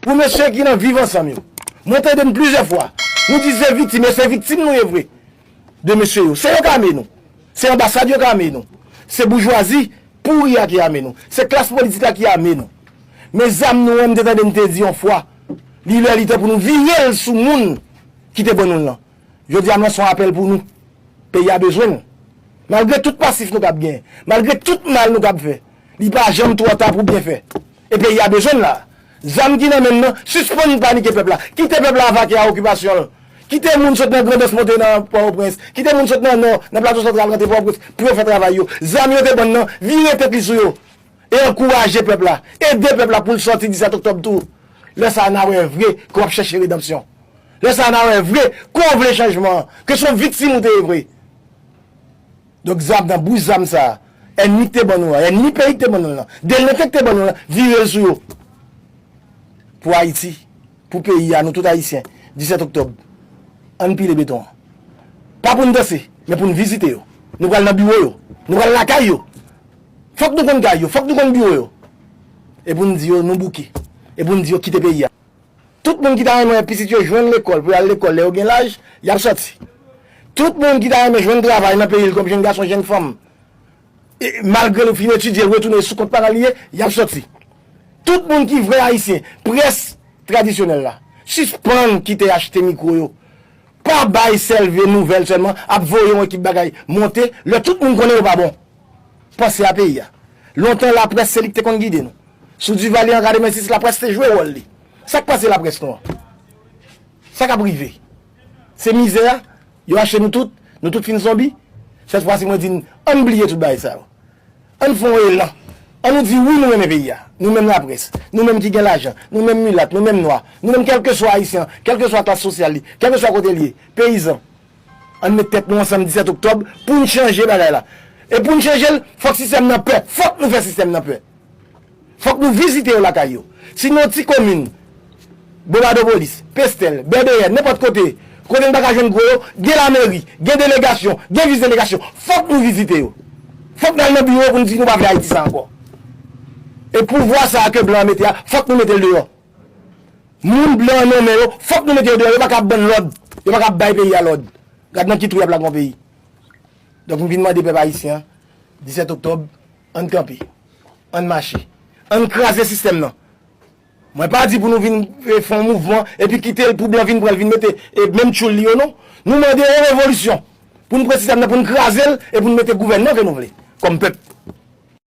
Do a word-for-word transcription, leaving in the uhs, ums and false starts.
Pou mesye ki nan Viv Ansanm yo. Mwen tande n plizyè fwa. Nou di se viktim, e se viktim nou ye vre. De mesye yo. Se yo k ame nou. Se anbasad yo k ame nou. Se boujwazi pouri a ki ame nou. Se klas politik la ki ame nou. Men zam nou an, m te tande n te di yon fwa, li lè li tan pou nou vire l sou moun ki te ban nou l lan. Jodi a m lanse yon apèl pou nou. Peyi a bezwen n. Malgre tout pasif nou kab genyen, malgre tout mal nou kab fè, li pa janm twò ta pou byen fè. E peyi a bezwen n la. Zam ki nan men n nan, sispann panike pèp la. Kite pèp la avake a okipasyon l. Kite moun sot nan Grandans monte nan Pòtoprens. Kite moun sot nan Nò, nan Plato Santral rantre Pòtoprens pou yo fè travay yo. Zam yo te ban n nan, vire tèt li sou yo. E ankouraje pèp la. Ede pèp la pou l sòti disèt oktòb tou. Lè sa a, n a wè vre ke w ap chèche redanmsyon. Lè sa a, n a wè vre ke w vle chanjman an, ke se yon viktim ou te ye vre. Donk, zam nan, bouch zam sa a, ènmi k te ban nou an, ènmi peyi k te ban nou l lan, delnete k te ban nou l lan, vire l sou yo. Pou Ayiti, pou peyi a, nou tout Ayisyen, disèt oktòb, ann pile beton an. Pa pou n danse, men pou n vizite yo. Nou pral nan biwo yo. Nou pral lakay yo. Fòk nou konn kay yo, fòk nou konn biwo yo. E pou n di yo, nou bouke. E pou n di yo, kite peyi a. Tout moun ki ta renmen wè pitit yo jwenn lekòl, pou y al lekòl lè yo gen laj, y ap sòti. Tout moun ki ta renmen jwenn travay nan peyi l kòm jèn gason, jèn fanm, e, malgre l fin etidye, l retounen sou kont paran l li ye, y ap sòti. Tout moun ki vrè Ayisyen, près tradisyonèl la, sispann kite achte mikwo yo. Pa bay sèl vye nouvèl sèlman, ap voye yon ekip bagay monte, lè tout moun konnen yo pa bon. Panse a peyi a. Lontan, laprès se li ki te konn gide nou. Sou Duvalier an katrevensis, laprès te jwe wòl li. Sa k pase laprès nou an? Sa k ap rive? Se mizè a, yo achte nou tout, nou tout fin zonbi. Sèt fwa si mwen di n, ann bliye tout bagay sa yo. Ann fè yon elan. Ann nou di wi, nou renmen peyi a. Nou menm laprès. Nou menm ki gen lajan. Nou menm milat. Nou menm nwa. Nou menm kèlkeswa ayisyen an. Kèlkeswa klas sosyal li. Kèlkeswa kote l ye. Peyizan. Ann met tèt nou ansanm disèt oktòb pou n chanje bagay la. E pou n chanje l, fòk sistèm nan pè. Fòk nou fè sistèm nan pè. Fòk nou vizite yo lakay yo. Si nan yon ti komin, Bobadopolis, Pestèl, Bèbeyè, nenpòt kote, kote n pa ka jwenn gwo yo, gen lameri, gen delegasyon, gen vis delegasyon. Fòk nou vizite yo. Fòk n al nan biwo yo pou n di nou pa vle Ayiti sa ankò. E pouvwa sa a ke blan an mete a, fòk nou mete l deyò. Moun blan an nonmen yo, fòk nou mete yo deyò. Yo pa ka ap ban n lòd. Yo pa ka ap bay peyi a lòd. Gad nan ki twou y ap lage yon peyi. Donk, m vin mande pèp ayisyen an, disèt oktòb, ann kanpe. Ann mache. Ann kraze sistèm nan. Mwen pa di pou nou vin, e, fè yon mouvman, epi kite l pou blan vin pran l, vin mete, e, menm tchoul li yo, non. Nou mande yon revolisyon. Pou n pran sistèm nan, pou n kraze l, e pou n mete gouvènman ke nou vle, kòm pèp.